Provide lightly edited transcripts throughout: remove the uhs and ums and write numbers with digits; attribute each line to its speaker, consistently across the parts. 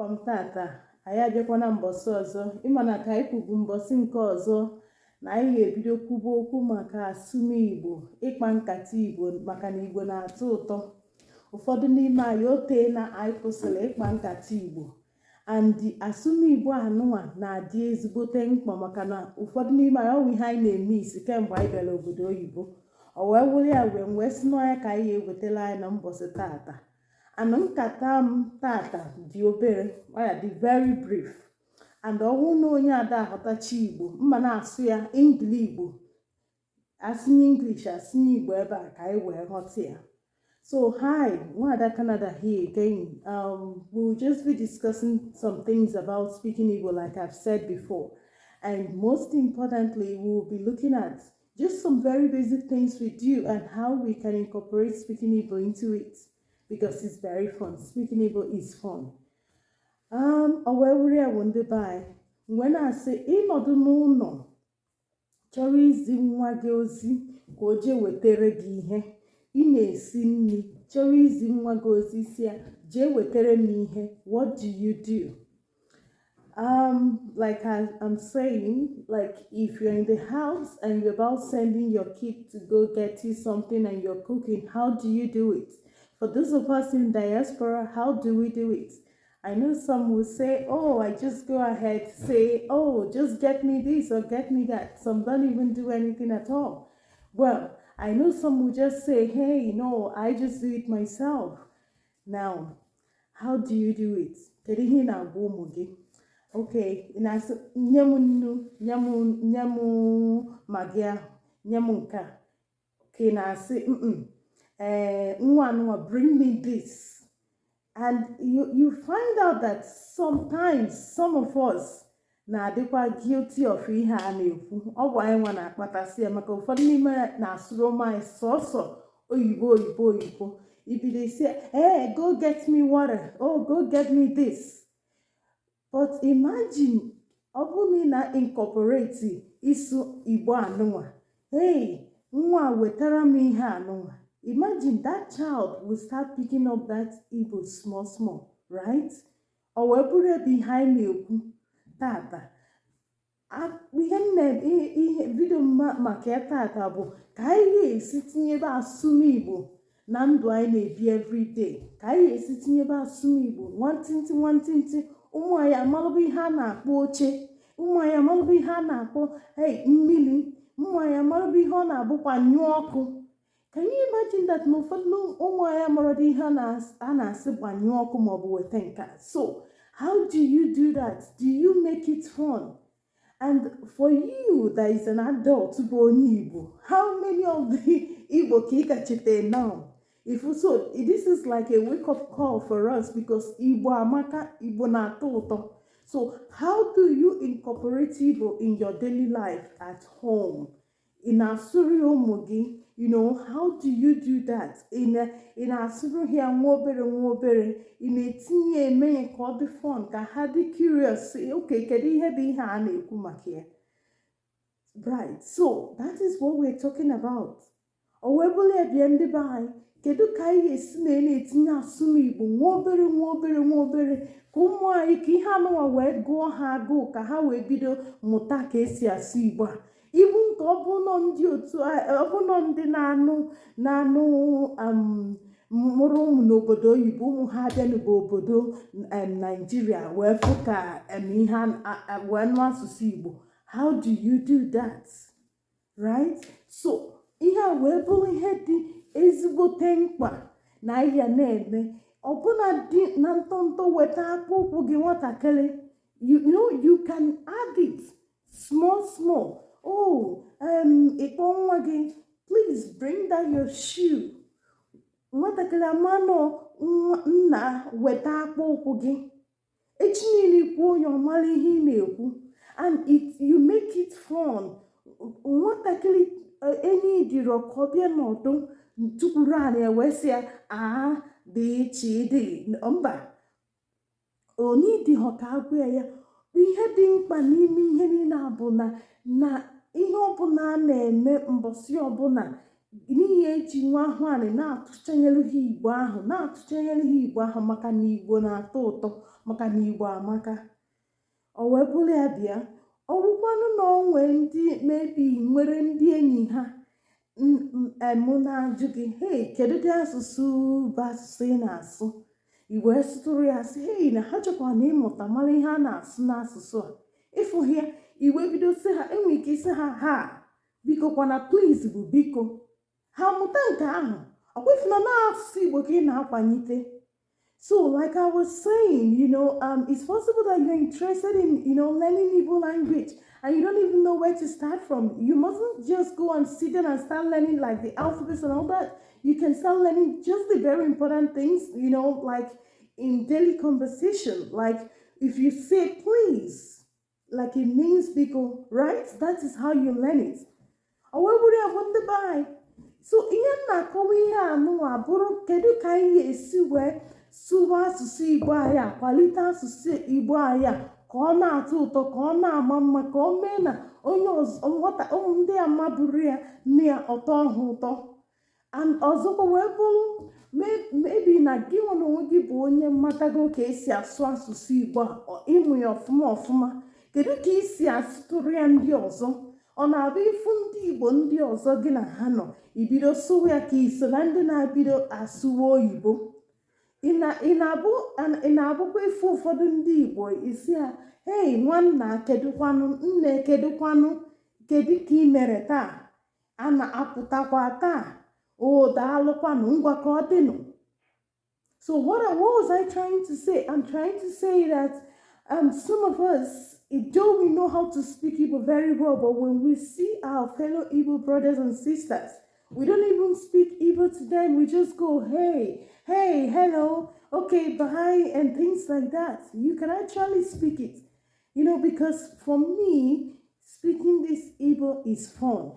Speaker 1: Ọkwa m tata, anyị abịakwana mbọsị ọzọ. Ịma na ka anyị kwubu mbọsị nke ọzọ na anyị ga-ebido kwuba okwu maka asụm Igbo, ịkpa nkata Igbo, maka na Igbo na-atọ ụtọ. Ụfọdụ n'ime anyị, o tee na anyị kwụsịrị ịkpa nkata Igbo, and asụm Igbo anụnwa na-adị ezigbote mkpa, maka na ụfọdụ n'ime anyị, ọ bụ ihe anyị na-eme isi kemgbe anyị bịara obodo oyibo. O wee wụrụ ya wee sị n'ọnya ka anyị ga-ewetara anyị na mbọsị tata. And nkata m tata dị obere, ọ ya dị very brief, and ọ bụrụ na onye ada aghọtachi Igbo, mma na-asụ ya Engli Igbo, asịnye English, asịnye Igbo ebe a ka anyị wee ghọta ya. So hi, Nwada Canada here again. We'll just be discussing some things about speaking Igbo, like I've said before. And most importantly, we'll be looking at just some very basic things with you and how we can incorporate speaking Igbo into it, because it's very fun. Speaking Igbo is fun. O wee were ya bụ, ndị be anyị, mgbe na-asị ịnọdụ n'ụlọ chọrọ izi nwa gị ozi ka o jee wetere gị ihe, ị na-esi nri chọrọ izi nwa gị ozi si ya jee wetere m ihe, what do you do? Like I'm saying, like if you're in the house and you're about sending your kid to go get you something and you're cooking, how do you do it? For those of us in diaspora, how do we do it? I know some will say, "Oh, I just go ahead, say, 'Oh, just get me this or get me that.'" Some don't even do anything at all. Well, I know some will just say, "Hey, no, I just do it myself." Now, how do you do it? Kedu ihe ị na-agwa ụmụ gị? Okay, ị na-asị nye m nnu, nye m Maggi ahụ, nye m nke a, ka ị na-asị ee, nwa anụnwa, bring me this? And you find out that sometimes some of us na-adịkwa guilty of ihe a na-ekwu. Ọ bụ anyị nwa na-akpatasị ya, maka ụfọdụ n'ime na-asụrụ ụmụ anyị sọsọ oyibo, oyibo, oyibo. Ibido isi, "Hey, go get me water. Oh, go get me this." But imagine ọ bụrụ na ị na-incorporate ịsụ Igbo anụnwa, "Hey, nwa, wetara m ihe anụnwa." Imagine that child will start picking up that Igbo small small, right? Ọ wee bụrụ ebe ihe anyị na-ekwu tata, ihe m na ihe video maka ya tata bụ ka anyị ga-esi tinyebe asụm Igbo na ndụ anyị na-ebi everyday, ka anyị ga-esi tinyebe asụm Igbo nwantịntị nwantịntị. Ụmụ anyị amalụba ihe a na-akpọ oche, ụmụ anyị amalụba ihe a na-akpọ, hey, mmiri, ụmụ anyị amalụba ihe ọ na-abụkwa nyụọ ọkụ. Can you imagine that na ụfọdụ ụmụ anyị amarọdị ihe a na-asị gbanyụọ ọkụ maọbụ weta nke a? So how do you do that? Do you make it fun? And for you that is an adult bụ onye Igbo, how many of the Igbo ka ị ka now? If so, this is like a wake up call for us, because Igbo amaka, Igbo na-atọ ụtọ. So how do you incorporate Igbo in your daily life at home? Ị na-asụrụ ya ụmụ gị? How do you do that? Ị na-asụrụ ya nwa obere nwa obere, ị na-etinye eme ya ka ọ dị fun, ka ha dị curious, sị, "Okay, kedu ihe bụ ihe a na-ekwu maka ya?" Right, so that is what we're talking about. O wee bụrụ ya bịa, ndị be anyị, kedu ka anyị ga-esi na na-etinye asụm Igbo nwa obere nwa obere nwa obere, ka ụmụ anyị, ka ihe anụnwa wee gụọ ha agụụ, ka ha wee bido mụta ka esi asụ Igbo a? Ibu nke ọ bụ nọ ndị otu ọ bụ nọ ndị na-anụ mụrụ ụmụ n'obodo oyibo, ụmụ ha abịanụbụ obodo Naijiria wee fụ ka ihe wee nụ asụsụ Igbo. How do you do that, right? So ihe a wee bụrụ ihe dị ezigbote mkpa na anyị ya na-eme ọbụna dị na ntọntọ. Weta akpụ ụkwụ gị nwatakịrị, you can add it small small. Oh, ịkpọ nwa gị, "Please bring that your shoe." Nwatakịrị amanụ, "Nna, weta akpụ ụkwụ gị." Echi niile kwuo, onye ọmara ihe ị na-ekwu. And you make it fun. Nwatakịrị enyi dịrọ ka ọ bịa n'ọdụ tukwuru anyị wee sị ya a dị chi dị mba onidịghọ ka agwa ya. Ihe dị mkpa n'ime ihe niile a bụ na ihe ọbụla a na-eme mbọsị ọbụla n'ihi eji nwa ahụ anyị na-atụchanyere ha Igbo ahụ, na-atụchanyere ha Igbo ahụ, maka na Igbo na-atọ ụtọ. Maka na Igbo na-atọ ụtọ, Maka na Igbo amaka. O wee bụrụ ya bịa, ọ bụkwanụ na o nwee ndị maybe nwere ndị enyi ha mụ na-ajụ gị, "Hey, kedu dị asụsụ bụ asụsụ ị na-asụ?" I wee sụtụrụ ya, sị, "Hey," na ha chọkwa na ịmụta mara ihe a na-asụ n'asụsụ a. Ịfụghị ya, i wee bido sị ha, enwere ike isi ha, ha biko kwana, please bụ biko. Ha mụta nke ahụ, ọkwa ifuna na asụsụ Igbo ka ị na-akwalite. So, like I was saying, it's possible that you're interested in learning Igbo language and you don't even know where to start from. You mustn't just go and sit down and start learning like the alphabets and all that. You can start learning just the very important things, like in daily conversation. Like if you say please, like it means biko, right? That is how you learn it. O wee bụrụ ya bụ ndị be anyị. So ihe m na-akọwa ihe a nụnwa bụrụ, kedu ka anyị ga-esi wee sụwa asụsụ Igbo anyị a, kwalite asụsụ Igbo anyị a, ka ọ na-atọ ụtọ, ka ọ na-ama mma, ka ọ mee na onye ọzọ nwata ụmụ ndị a maburu ya nụ ya, ọtọ ha ụtọ. And ọzọkwa wee bụrụ, maybe na gị nwa na onwe gị bụ onye mmatago ka esi asụ asụsụ Igbo a, ịmụ ya ọfụma ọfụma, kedu ka isi asụtụrụ ya ndị ọzọ? Ọ na-abụ ịfụ ndị Igbo ndị ọzọ gị na ha nọ, ibido sụwa ya, ka iso na ndị na-abido asụwa oyibo? Ị na-abụkwa ịfụ ụfọdụ ndị Igbo, isi ha, "Hey, nwanna, kedụkwanụ? Nne, kedụkwanụ? Kedu ka ị mere taa? A na-apụtakwa taa o, daalụkwanụ, ngwa ka ọ dịnụ." So what was I trying to say? I'm trying to say that some of us, though we know how to speak Igbo very well, but when we see our fellow Igbo brothers and sisters, we don't even speak Igbo to them. We just go, "Hey, hey, hello, okay, bye," and things like that. You can actually speak it, because for me, speaking this Igbo is fun.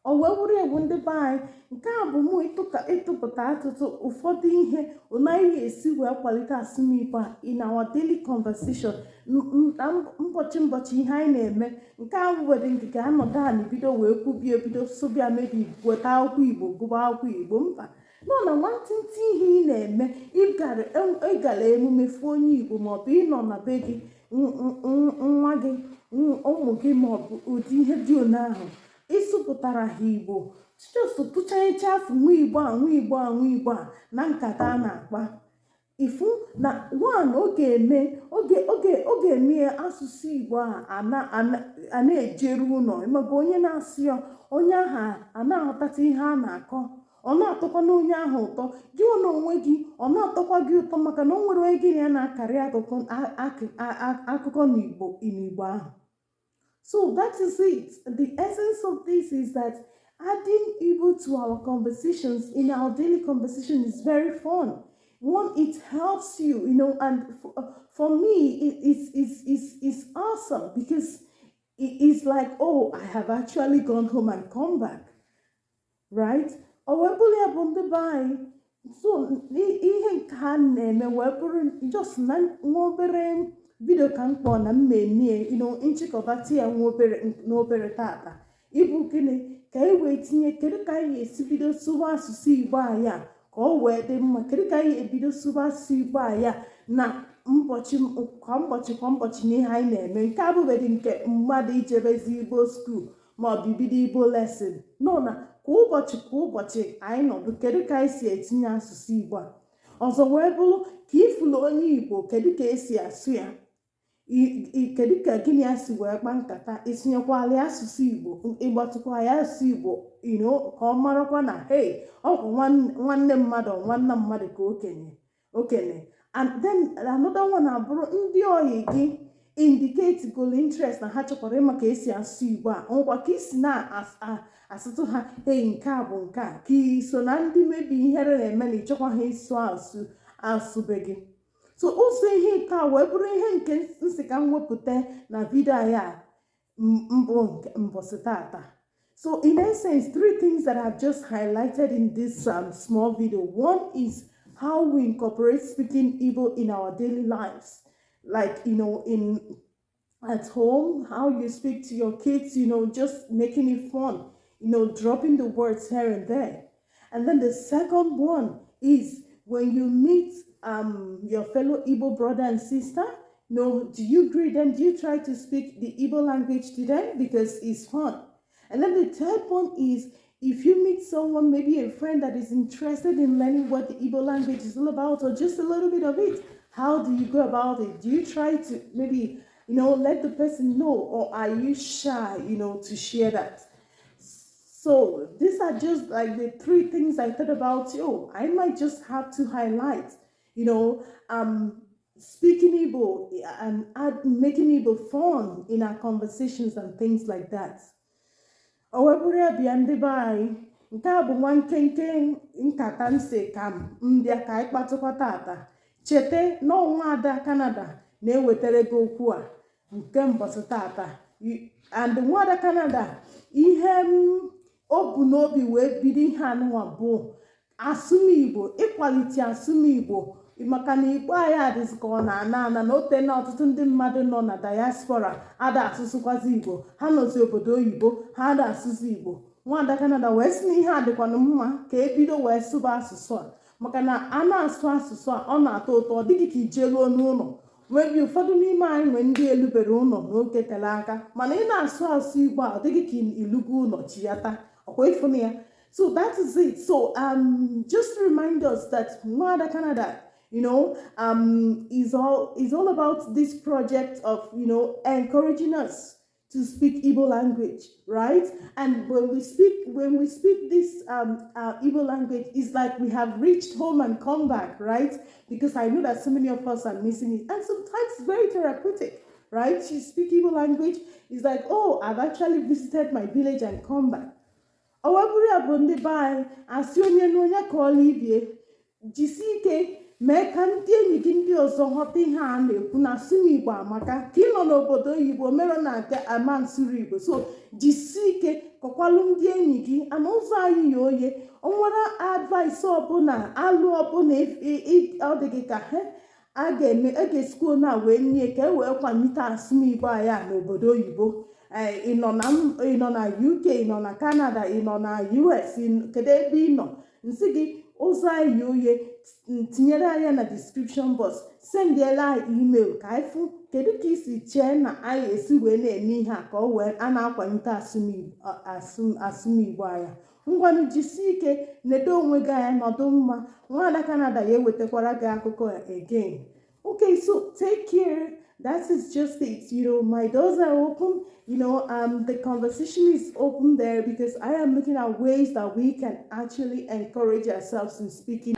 Speaker 1: O wee wụrụ ewu ndị be anyị, nke a bụ mụ ịtụpụta atụtụ ụfọdụ ihe naghị esi wee kwalite asụmigbo a in our daily conversation, na mbọchị mbọchị ihe anyị na-eme. Nke a were nke ka anọdụ anị bido wee kwubie, bido sụbịa, mebi weta akwụkwọ Igbo, gụba akwụkwọ Igbo. Mba, nọ na nwantịntị ihe ị na-eme, ịgara emume fụ onye Igbo, maọbụ ịnọ na be gị, nwa gị, ụmụ gị, maọbụ ụdị ihe dị one ahụ, ịsụpụtara ha Igbo, just tụchanyecha afọ nwa Igbo a, nwa Igbo a, nwa Igbo a na nkata a na-akpa, ifu na one oge eme oge oge oge eme asụsụ Igbo a a na-ejeru ụlọ maka onye na-asụ ya, onye ahụ a na-aghọtata ihe a na-akọ, ọ na-atọkwa na onye ahụ ụtọ. Gị nwa na onwe gị, ọ na-atọkwa gị ụtọ, maka na o nwere onye gị na ya na-akarị akụkọ n'Igbo ahụ. So that is it. The essence of this is that adding Igbo to our conversations, in our daily conversation, is very fun. One, it helps you, and for me, it's awesome because it is like, oh, I have actually gone home and come back, right? O wee bụrụ ya bụ ndị be anyị. So ihe nke a na-eme wee bụrụ just na nwa obere video ka m kpọọ na mmemme, nchịkọbata ya nwa obere n'obere tata. Ịbụ gịnị ka anyị wee tinye? Kedu ka anyị esi bido sụwa asụsụ Igbo anyị a ka ọ wee dị mma? Kedu ka anyị ebido sụwa asụsụ Igbo anyị a na ụbọchị kwa ụbọchị kwa ụbọchị n'ihe anyị na-eme? Nke abụbeghị nke mmadụ ijebezi Igbo school maọbụ bido Igbo lesson nọ na kwa ụbọchị kwa ụbọchị anyị nọdụ. Kedu ka anyị si etinye asụsụ Igbo a? Ọzọ wee bụrụ ka ifulu onye Igbo, kedu ka esi asụ ya? Kedu ka gịnị ya si wee kpa nkata, itinyekwala ya asụsụ Igbo, ịgbatụkwa ya asụsụ Igbo, ka ọ marakwa na, hey, ọkwa nwanne mmadụ, nwanne mmadụ ka okenye okenye. And then another one abụrụ ndị oyi gị indicate golo interest na ha chọkwara ịma ka esi asụ Igbo a, nwekwa ka isi na-asụtụ ha, "Hey, nke a bụ nke a," ka iso na ndị mebi ihere na-eme na ịchọkwa ha ịsụ asụ asụbe gị. So ụzọ ihe nke a wee bụrụ ihe nke nsị ka m wepụta na video anyị a mbụ mbọsị tata. So in essence, three things that I've just highlighted in this small video. One is how we incorporate speaking Igbo in our daily lives, like in at home, how you speak to your kids, just making it fun, dropping the words here and there. And then the second one is when you meet your fellow Igbo brother and sister? Do you greet them? Do you try to speak the Igbo language to them? Because it's fun. And then the third one is, if you meet someone, maybe a friend that is interested in learning what the Igbo language is all about, or just a little bit of it, how do you go about it? Do you try to maybe, let the person know, or are you shy, to share that? So these are just like the three things I thought about. Oh, I might just have to highlight, speaking Igbo and making Igbo fun in our conversations and things like that. O wee bụrụ ya, bịa, ndị be anyị, nke a bụ nwa nkenke nkata m si ka m bịa ka anyị kpatụkwa tata. Cheta na ọnwa Ada Canada na-ewetara gị okwu a nke mbọsị tata. And Nwada Canada, ihe m o bu n'obi wee bido ihe anụnwa bụ asụmigbo, ịkwalite asụmigbo, maka na Igbo anyị adịzi ka ọ na-ana ana na ote na ọtụtụ ndị mmadụ nọ na diaspora ada asụsụkwazi Igbo. Ha nọzi obodo oyibo, ha ada asụsụ Igbo. Nwada Canada wee sị na ihe a dịkwanụ mma ka ebido wee sụba asụsụ a, maka na a na-asụ asụsụ a, ọ na-atọ ụtọ. Ọ dịghị ka ijeluo n'ụlọ. Nwebi ụfọdụ n'ime anyị nwee ndị elubere ụlọ n'oge tere aka, mana ị na-asụ asụ Igbo a, ọ dịghị ka ilugo ụlọ chiyata ọkwa ịfụnụ ya. So that is it. So just to remind us that Nwada Canada is all about this project of encouraging us to speak Igbo language, right? And when we speak this Igbo language, it's like we have reached home and come back, right? Because I know that so many of us are missing it, and sometimes it's very therapeutic, right? You speak Igbo language, it's like, oh, I've actually visited my village and come back. O wee bụrụ ya bụ, ndị be anyị, asị onye na onye ka ọla ibie, jisi ike mee ka ndị enyi gị ndị ọzọ ghọta ihe a na-ekwu na asụm Igbo amaka. Ka ị nọ n'obodo oyibo mere na nke ama nsụrụ Igbo, so jisie ike kọkwalụ ndị enyi gị ama ụzọ anyị ya oye. O nwere advice ọbụla, alụ ọbụla ọ dị gị ka he a ga-eme, a ga-esikwa na wee nye ka e wee kwalite asụmigbo anyị a n'obodo oyibo. Ị nọ na UK, ị nọ na Canada, ị nọ na US, kedu ebe ị nọ? Nsị gị ụzọ anyị oye, tinyere anyị na description box, sendiela anyị email ka anyị fụ kedu ka isi chee na anyị esi wee na-eme ihe a ka ọ wee a na-akwalite asụmigbo anya. Ngwanụ, jisie ike, nedo onwe gị anya, nọdụ mma. Nwaada Canada ya ewetakwara gị akụkọ again. Okay, so take care. That is just it. My doors are open. The conversation is open there because I am looking at ways that we can actually encourage ourselves in speaking.